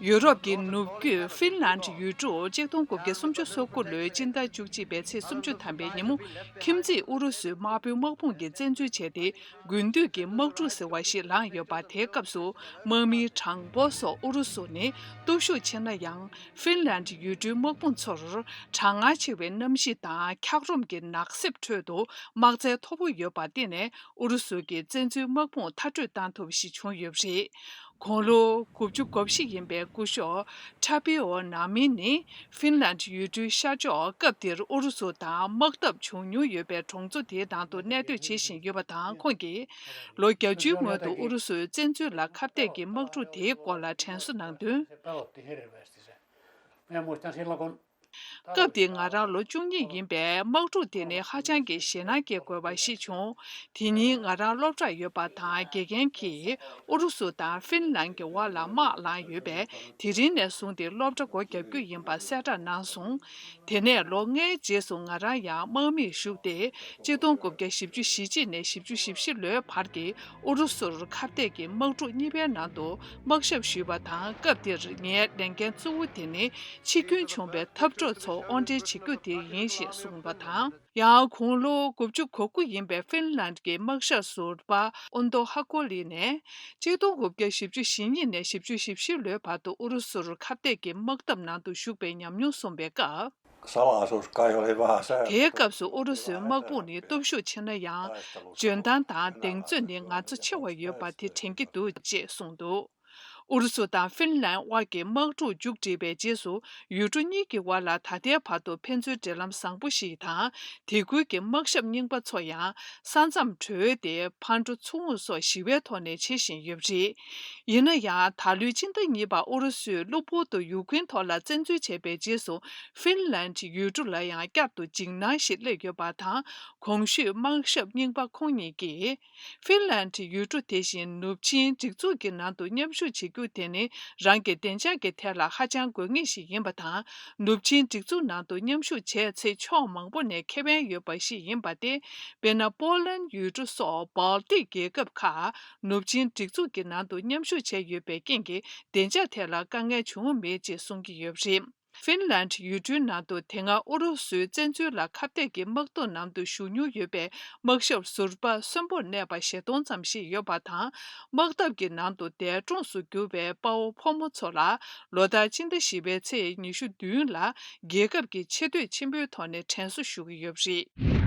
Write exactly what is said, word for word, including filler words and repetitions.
ཡུ་རོབ་ཀྱི་ནུབ་རྒྱུད་ཧྥིན་ལན་ཡུལ་གྲུ་གཅིག་སྟོང་དགུ་བརྒྱ་སུམ་ཅུ་སོ་དགུ་ལོའི་སྤྱི་ཟླ་བཅུ་གཅིག་པའི་ཚེས་སུམ་ཅུ་ཐམ་པའི་ཉིན་མོ། ཁྱིམ་མཚེས་ཨུ་རུ་སུའི་དམག་དཔོན་དམག་དཔུང་གིས་བཙན་འཛུལ་བྱས་ཏེ། དགུན་དུས་ཀྱི་དམག་འཁྲུག་ཟེར་བ་ཞིག་ལངས་ཡོད་པ། དེའི་སྐབས་སུ་དམག་མིའི་གྲངས་འབོར་སོགས་ཨུ་རུ་སུ་ནས་སྟོབས་ཤུགས་ཆེ་ན་ཡང་། ཧྥིན་ལན་ཡུལ་གྲུའི་དམག་དཔུང་ཚོར་གྲང་ངར་ཆེ་བའི་གནམ་གཤིས་དང་འཁྱགས་རོམ་གྱི་ནགས་གསེབ་ཁྲོད་དུ་དམག་རྩལ་མཐོ་པོ་ཡོད་པར་བརྟེན་ནས། ཨུ་རུ་སུ་གྱི་བཙན་འཛུལ་དམག་དཔུང་མཐར་སྐྲོད་བཏང་ཐུབ་པ་ཞིག་བྱུང་ཡོད་པ་རེད། དགུང་ལོ་དགུ་བཅུ་གོ་བཞི་ཡིན་པའི་སྐུ་ཞབས་ཁྲ་པི་ཨོ་ན་མི་ནི། ཧྥིན་ལན་ཡུལ་གྲུའི་ཤར་ཕྱོགས། སྐབས་དེར་ཨུ་རུ་སུ་དང་དམག་འཐབ་བྱུང་མྱོང་ཡོད་པའི་གྲོང་ཚོ་དེའི་ནང་དུ་གནས་སྡོད་བྱེད་བཞིན་ཡོད་པ་དང་། ཁོང་གིས་ལོ་བརྒྱད་ཅུའི་སྔོན་དུ་ཨུ་རུ་སུའི་བཙན་འཛུལ་ལ་ཁ་གཏད་ཀྱི་དམག་འཁྲུག་དེའི་སྐོར་ལ་དྲན་གསོ་གནང་དོན། སྐབས་དེ་ང་རང་ལོ་བཅུ་གཉིས་ཡིན་པས། དམག་འཁྲུག་དེ་ནི་ཧ་ཅང་གི་ཞེད་སྣང་སྐྱེ་དགོས་པ་ཞིག་བྱུང་། དེ་ཉིན་ང་རང་སློབ་གྲྭར་ཡོད་པ་དང་། དགེ་རྒན་གྱིས་ཨུ་རུ་སུ་དང་ཧྥིན་ལན་གྱི་དབར་ལ་དམག་ལངས་ཡོད་པས། དེ་རིང་ནས་བཟུང་སྟེ་སློབ་གྲྭ་སྒོ་བརྒྱབ་རྒྱུ་ཡིན་པ་གསལ་བསྒྲགས་གནང་སོང་། དེ་ནས་ལོ་ལྔའི་རྗེས་སུ་ང་རང་ཡང་དམག་མིར་ཞུགས་ཏེ། གཅིག་སྟོང་དགུ་བརྒྱ་བཞི་བཅུ་ཞེ་གཅིག་ནས་བཞི་བཅུ་ཞེ་བཞི་ལོའི་བར་གྱི་ཨུ་རུ་སུར་ཁ་གཏད་ཀྱི་དམག་འཁྲུག་གཉིས་པའི་ནང་དུ་དམག་ཞབས་ཞུས་པ་དང་། སྐབས་དེར་ངའི་ལས་འགན་གཙོ་བོ་དེ་ནི་འཆི་སྐྱོན་བྱུང་བའི་འཐབ་གྲོགས་ཚོ་དབོར་འདྲེན་བྱེད་རྒྱུ་དེ་ཡིན་ཞེས་གསུངས་པ་དང་། ཡང་དགུང་ལོ་དགུ་བཅུ་གོ་དགུ་ཡིན་པའི་ཧྥིན་ལན་གྱི་དམག་ཞབས་ཟུར་པ་ཨོན་དོ་ཧ་ཀོ་ལི་ནས། གཅིག་སྟོང་དགུ་བརྒྱ་བཞི་བཅུ་ཞེ་གཉིས་ནས་བཞི་བཅུ་ཞེ་བཞི་ལོའི་བར་དུ་ཨུ་རུ་སུར་ཁ་གཏད་ཀྱི་དམག་འཐབ་ནང་དུ་ཞུགས་པའི་ཉམས་མྱོང་གསུངས་པའི་སྐབས། དེའི་སྐབས་སུ་ཨུ་རུ་སུའི་དམག་དཔུང་ནི་སྟོབས་ཤུགས་ཆེ་ན་ཡང་། འཇོན་ཐང་དང་གདེང་ཚོད་ནི་ང་ཚོ་ཆེ་བ་ཡོད་པ་དེ་དྲན་གྱི་འདུག་ཅེས་གསུངས་འདུག་ཨུ་རུ་སུ་དང་ཧྥིན་ལན་དབར་གྱི་དམག་འཁྲུག་མཇུག་བསྒྲིལ་བའི་རྗེས་སུ། ཡུལ་གྲུ་གཉིས་ཀྱི་དབར་ལ་ད་ལྟའི་བར་དུ་ཕན་ཚུན་འབྲེལ་ལམ་བཟང་པོ་ཞིག་དང་། དེ་ཁུལ་གྱི་དམག་ཞབས་རྙིང་པ་ཚོ་ཡང་ས་མཚམས་གྲོལ་ཏེ། ཕར་འགྲོ་ཚུར་འོང་སོགས་ཞི་བའི་ཐོག་ནས་བྱེད་བཞིན་ཡོད་པ་རེད། ཡིན་ན་ཡང་། ད་ལོའི་སྤྱི་ཟླ་གཉིས་པར་ཨུ་རུ་སུས་གློ་བུར་དུ་ཡུཀ་རེན་ཐོག་ལ་བཙན་འཛུལ་བྱས་པའི་རྗེས་སུ། ཧྥིན་ལན་ཡུལ་གྲུ་ལ་ཡང་བསྐྱར་དུ་འཇིགས་སྣང་ཞིག་སླེབས་ཡོད་པ་དང་། གོང་ཞུས་དམག་ཞབས་རྙིང་པ་ཁོང་ཉིད་ཀྱིས། ཧྥིན་ལན་ཡུལ་གྲུ་དེ་བཞིན་ནུབ་ཆིངས་སྒྲིག་འཛུགས་ཀྱི་ནང་དུ་མཉམ་ཞུགས་བྱེད་རྒྱུ་དེ་ནི་རང་གི་བདེ་འཇགས་ཀྱི་ཐད་ལ་ཧ་ཅང་དགོས་ངེས་ཤིག་ཡིན་པ་དང་། ནུབ་ཆིངས་སྒྲིག་འཛུགས་ནང་དུ་མཉམ་ཞུགས་བྱས་ཚེ་ཕྱོགས་མང་པོ་ནས་ཁེ་ཕན་ཡོད་པ་ཞིག་ཡིན་པ་སྟེ། དཔེར་ན། པོ་ལན་ཡུལ་གྲུ་སོགས་བལ་ཏིག་རྒྱལ་ཁབ་ཁག་ནུབ་ཆིངས་སྒྲིག་འཛུགས་ཀྱི་ནང་དུ་མཉམ་ཞུགས་བྱས་ཡོད་པའི་རྐྱེན་གྱིས། བདེ་འཇགས་ཐད་ལ་དཀའ་ངལ་བྱུང་མེད་ཅེས་གསུང་གི་ཡོད་པ་རེད། ཧྥིན་ལན་ཡུལ་གྲུའི་ནང་དུ་དེ་སྔ་ཨུ་རུ་སུའི་བཙན་འཛུལ་ལ་ཁ་གཏད་ཀྱི་དམག་འཐབ་ནང་དུ་ཞུགས་མྱོང་ཡོད་པའི་དམག་ཞབས་ཟུར་པ་གསོན་པོར་གནས་པ་བཞི་སྟོང་ཙམ་ཞིག་ཡོད་པ་དང་། དམག་འཐབ་ཀྱི་ནང་དུ་འདས་གྲོངས་སུ་གྱུར་པའི་དཔའ་བོ་ཕོ་མོ་ཚོ་ལ་ལོ་ལྟར་སྤྱི་ཟླ་བཞི་པའི་ཚེས་ཉི་ཤུ་བདུན་ལ་རྒྱལ་ཁབ་ཀྱི་ཆེ་བསྟོད་ཆེན་པོའི་ཐོག་ནས་དྲན་གསོ་ཞུ་གི་ཡོད་པ་རེད།